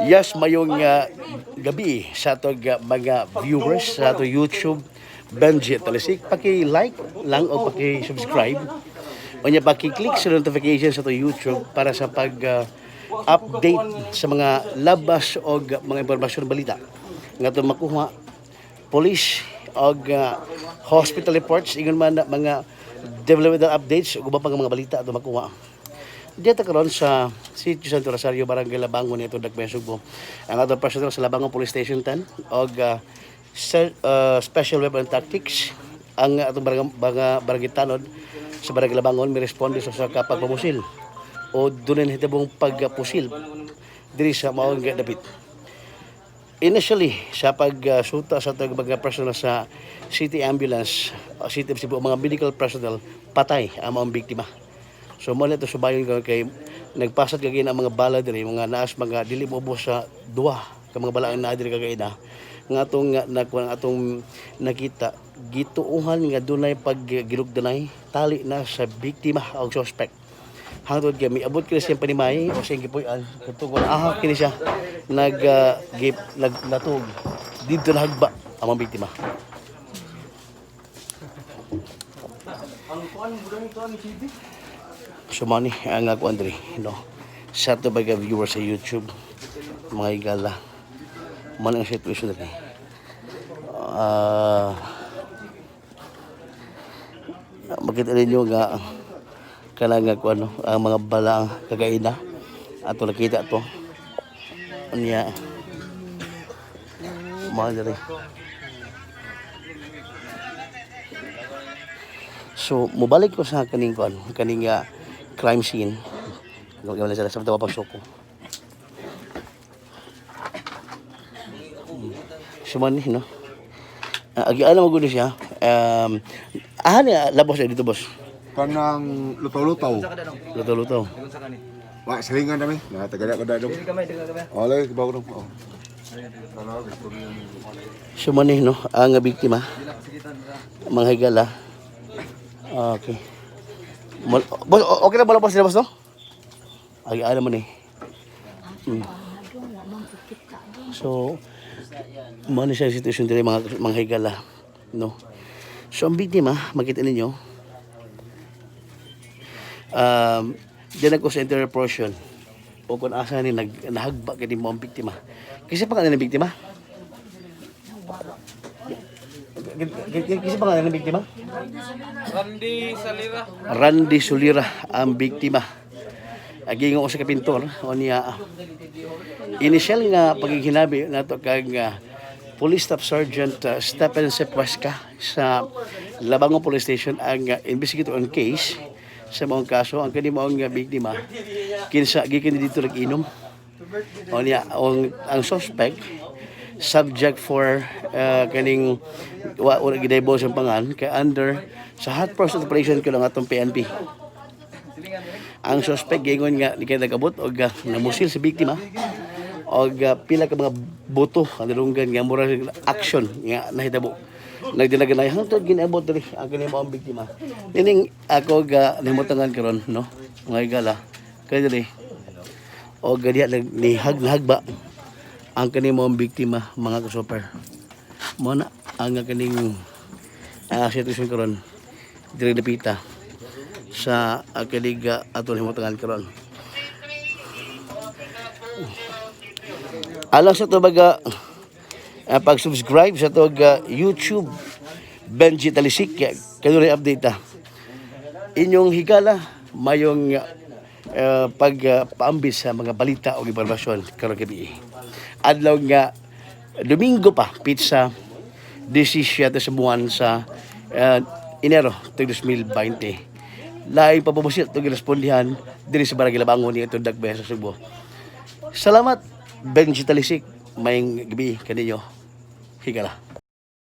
Yes, mayong gabi sa atong mga viewers sa atong YouTube, Benji Talisik. Paki-like lang o paki-subscribe. Unya paki-click sa notification sa atong YouTube para sa pag update sa mga labas o mga impormasyon, balita nga atong makuha, police og hospital reports, ingon man na mga developmental updates ug uban pang mga balita atong makuha. Dito karon sa Sitio Santo Rosario, Barangay Labangon nito, Dakbayan, Sugbo. Ang atong personnel sa Labangon Police Station 10 og Special Weapon Tactics, ang atong barangay, mga barangay tanod sa Barangay Labangon mi responde sa usa ka pagpamusil o dunay nahitabong pagpusil diri sa maong dapit. Initially, sa pagsuta sa atong mga personnel sa City Ambulance, City of Cebu, mga medical personnel, patay ang mga biktima. So mo na ito subayon ko kay nagpasat kagay ang mga bala diri, mga naas mga dili mo ubos sa duha ka mga bala ang naa diri kagay na nga atong nga nakuha, atong nakita, gituohan nga dunay paggilugdanay tali na sa biktima o suspect hangtod kay miabot kini siyang panimay o siyang gipuy-an kadto kung aha kini siya nag gip naglatog didto nahagba ang mga biktima. So mao ni ang ako, Andre, no? Sa ato ba viewers sa YouTube, mga higala, mao ang situation diri. Ah, makita ninyo nga kanang nga kuan, no, ang mga bala ang kagaina ato nakita to. Unya mao diri. So mobalik ko sa kaning kuan, kaning crime scene. Gawin sila sa pagsoko. So man ni, no. Agi alam mo gud siya. Aha ni labos dito, boss? Kanang lutaw-lutaw. Luto-luto. Wa silingan kami. Natagada ko dadong. Olay, kibaw ko dong. Oh. So man ni, no, ang biktima, mga higala. Okay. Boss, okay na ba, boss, boss, no? Agi alam mo ni. So, mao ni siya ang sitwasyon diri, mga higala, no? So ang biktima, makita ninyo, diyan ako sa interior portion o kung asa ni nahagba kini mo ang biktima. Kasi pa ng biktima? Kasi pa ng biktima? Randy Salira. Randy Sulira ang biktima. Agingon ko sa kapintor o niya, initial nga paghihinabi nato kag Police Staff Sergeant Stephen Sepuesca sa Labangon Police Station, ang investigator on case sa maong kaso, ang kani maong biktima kinsa gikan dito nag-inom o niya ang suspect subject for kaning wa wala gidibulge ang pangan kay under sa hot pursuit operation ko lang atong PNP. Ang suspect giingon nga di kay nagabot og namusil sa biktima og pila ka mga buto ang nilunggan nga mura action nga nahitabo. Nagdinaganay hangtod ginaabot diri ang kini ang biktima. Nining ako ga nimutangan karon, no, mga higala, kay diri og diha nihag nahagba ang kani mo ang biktima, mga kasuper. Mo na ang kaning sitwasyon karon diri dapita sa kaning ato himutangan karon. Alang sa to baga pag-subscribe sa to YouTube, Benji Talisik, kanunay update ta inyong higala, mayong pagpaambit sa mga balita o impormasyon karong gabi. Adlaw nga Domingo pa, pizza 17 sa buwan sa Enero 2020. Laing papamusil itong girespondihan diri sa Barangay Labangon ni itong Dakbayan sa Sugbo. Salamat, Benji Talisik. Mayong gabi kaninyo. Higala.